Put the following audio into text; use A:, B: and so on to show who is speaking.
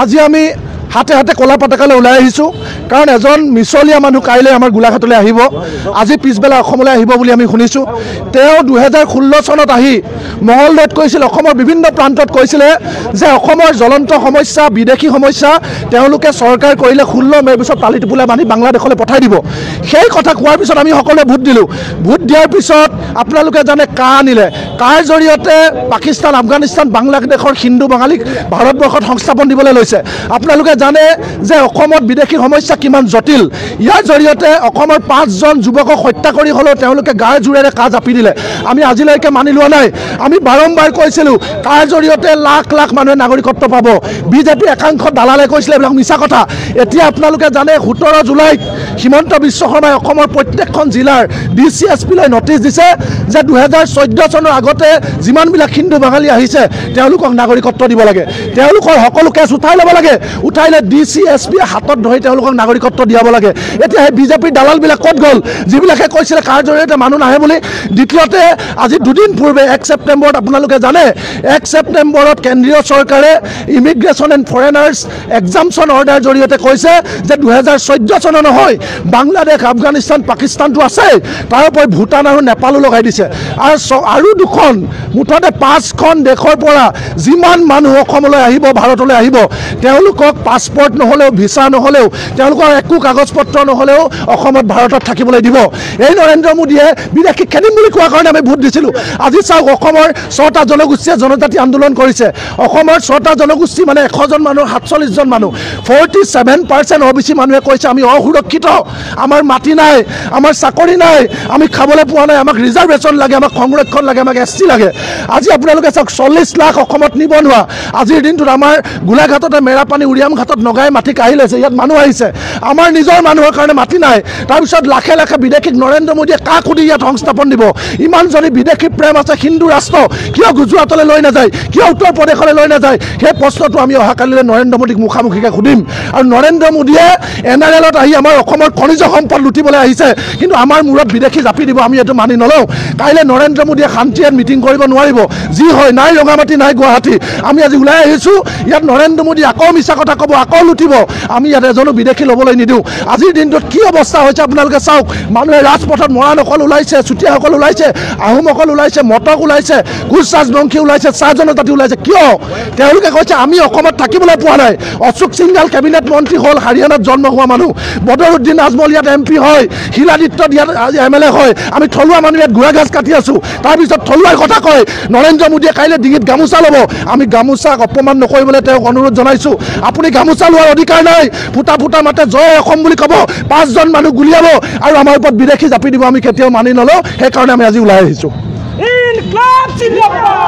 A: আজি আমি হাতে হাতে কলা পতাকালৈ ওলাই আহিছোঁ, কাৰণ এজন মিছলীয়া মানুহ কাইলৈ আমাৰ গোলাঘাটলৈ আহিব, আজি পিছবেলা অসমলৈ আহিব বুলি আমি শুনিছোঁ। তেওঁ 2016 চনত আহি মঙলদৈত কৈছিল, অসমৰ বিভিন্ন প্ৰান্তত কৈছিলে যে অসমৰ জ্বলন্ত সমস্যা, বিদেশী সমস্যা, তেওঁলোকে চৰকাৰ কৰিলে 16 মে'ৰ পিছত টালি টোপোলা বান্ধি বাংলাদেশলৈ পঠাই দিব। সেই কথা কোৱাৰ পিছত আমি সকলোৱে ভোট দিলোঁ। ভোট দিয়াৰ পিছত আপোনালোকে জানে কা আনিলে, কাৰ জৰিয়তে পাকিস্তান, আফগানিস্তান, বাংলাদেশৰ হিন্দু বাঙালীক ভাৰতবৰ্ষত সংস্থাপন দিবলৈ লৈছে। আপোনালোকে জানে যে অসমত বিদেশী সমস্যা কিমান জটিল। ইয়াৰ জৰিয়তে অসমৰ 5জন যুৱকক হত্যা কৰি হ'লেও তেওঁলোকে গাৰ জোৰেৰে কা জাপি দিলে। আমি আজিলৈকে মানি লোৱা নাই। আমি বাৰম্বাৰ কৈছিলোঁ কাৰ জৰিয়তে লাখ লাখ মানুহে নাগৰিকত্ব পাব। বিজেপিৰ একাংশ দালালে কৈছিলে এইবিলাক মিছা কথা। এতিয়া আপোনালোকে জানে 17 জুলাইত হিমন্ত বিশ্ব শৰ্মাই অসমৰ প্ৰত্যেকখন জিলাৰ ডি চি, এছ পিলৈ নটিচ দিছে যে 2014 চনৰ আগতে যিমানবিলাক হিন্দু বাঙালী আহিছে তেওঁলোকক নাগৰিকত্ব দিব লাগে, তেওঁলোকৰ সকলো কেছ উঠাই ল'ব লাগে, উঠাই লৈ ডি চি, এছ পিয়ে হাতত ধৰি তেওঁলোকক নাগৰিকত্ব দিয়াব লাগে। এতিয়া সেই বিজেপিৰ দালালবিলাক ক'ত গ'ল, যিবিলাকে কৈছিলে কাৰ জৰিয়তে মানুহ নাহে বুলি? দ্বিতীয়তে, আজি দুদিন পূৰ্বে 1 ছেপ্টেম্বৰত, আপোনালোকে জানে, 1 ছেপ্টেম্বৰত কেন্দ্ৰীয় চৰকাৰে Immigration and Foreigners Exemption Order জৰিয়তে কৈছে যে 2014 চনৰ নহয়, বাংলাদেশ, আফগানিস্তান, পাকিস্তানটো আছে, তাৰ উপৰি ভূটান আৰু নেপালো লগাই দিছে, আৰু দুখন, মুঠতে 5খন দেশৰ পৰা যিমান মানুহ অসমলৈ আহিব, ভাৰতলৈ আহিব, তেওঁলোকক পাছপৰ্ট নহ'লেও, ভিছা নহ'লেও, তেওঁলোকৰ একো কাগজ পত্ৰ নহ'লেও অসমত, ভাৰতত থাকিবলৈ দিব। এই নৰেন্দ্ৰ মোদীয়ে বিদেশী খেদিম বুলি কোৱাৰ কাৰণে আমি ভোট দিছিলোঁ। আজি চাওক, অসমৰ 6টা জনগোষ্ঠীয়ে জনজাতি আন্দোলন কৰিছে। অসমৰ 6টা জনগোষ্ঠী মানে 100জন মানুহ, 47জন মানুহ, 47% অ বি চি মানুহে কৈছে আমি অসুৰক্ষিত, আমাৰ মাটি নাই, আমাৰ চাকৰি নাই, আমি খাবলৈ পোৱা নাই, আমাক ৰিজাৰ্ভেশ্যন লাগে, আমাক সংৰক্ষণ লাগে, আমাক এছ টি লাগে। আজি আপোনালোকে চাওক, 40 লাখ অসমত নিবনুৱা। আজিৰ দিনটোত আমাৰ গোলাঘাটতে মেৰাপানী উৰিয়াম ঘাটত নগাই মাটি কাঢ়ি লৈছে, ইয়াত মানুহ আহিছে, আমাৰ নিজৰ মানুহৰ কাৰণে মাটি নাই। তাৰপিছত লাখে লাখে বিদেশীক নৰেন্দ্ৰ মোদীয়ে কাক সুধি ইয়াত সংস্থাপন দিব? ইমান যদি বিদেশী প্ৰেম আছে, হিন্দু ৰাষ্ট্ৰ কিয় গুজৰাটলৈ লৈ নাযায়, কিয় উত্তৰ প্ৰদেশলৈ লৈ নাযায়? সেই প্ৰশ্নটো আমি অহাকালিলৈ নৰেন্দ্ৰ মোদীক মুখামুখিকৈ সুধিম। আৰু নৰেন্দ্ৰ মোদীয়ে এন আৰ এলত আহি আমাৰ অসমৰ খনিজ সম্পদ লুটিবলৈ আহিছে, কিন্তু আমাৰ মূৰত বিদেশী জাপি দিব, আমি এইটো মানি নলওঁ। কাইলৈ নৰেন্দ্ৰ মোদীয়ে শান্তিৰে মিটিং কৰিব নোৱাৰিব। যি হয়, নাই ৰঙামাটি, নাই গুৱাহাটী, আমি আজি ওলাই আহিছোঁ। ইয়াত নৰেন্দ্ৰ মোদী আকৌ মিছা কথা ক'ব, আকৌ লুটিব। আমি ইয়াত এজনো বিদেশী ল'বলৈ নিদিওঁ। আজিৰ দিনটোত কি অৱস্থা হৈছে আপোনালোকে চাওক। মানুহে ৰাজপথত মৰাণসকল ওলাইছে, চুতীয়াসকল ওলাইছে, আহোমসকল ওলাইছে, মটক ওলাইছে, কোচ ৰাজবংশী ওলাইছে, চাহ জনজাতি ওলাইছে। কিয়? তেওঁলোকে কৈছে আমি অসমত থাকিবলৈ পোৱা নাই। অশোক সিংঘাল কেবিনেট মন্ত্ৰী হ'ল, হাৰিয়ানাত জন্ম হোৱা মানুহ। বদৰুদ্দিন আজমল ইয়াত এম পি হয়, শিলাদিত্য ইয়াত এম এল এ হয়। আমি থলুৱা মানুহ ইয়াত ঘোঁৰা ঘাছ কাটি আছোঁ। তাৰপিছত থলুৱাৰ কথা কয়। নৰেন্দ্ৰ মোদীয়ে কাইলৈ ডিঙিত গামোচা ল'ব। আমি গামোচাক অপমান নকৰিবলৈ তেওঁক অনুৰোধ জনাইছোঁ। আপুনি গামোচা লোৱাৰ অধিকাৰ নাই। ফুটা ফুটা মাতে জয় অসম বুলি ক'ব, 5জন মানুহ গুলিয়াব আৰু আমাৰ ওপৰত বিদেশী জাপি দিব, আমি কেতিয়াও মানি নলওঁ। সেইকাৰণে আমি আজি ওলাই আহিছোঁ।
B: ইনকলাব জিন্দাবাদ।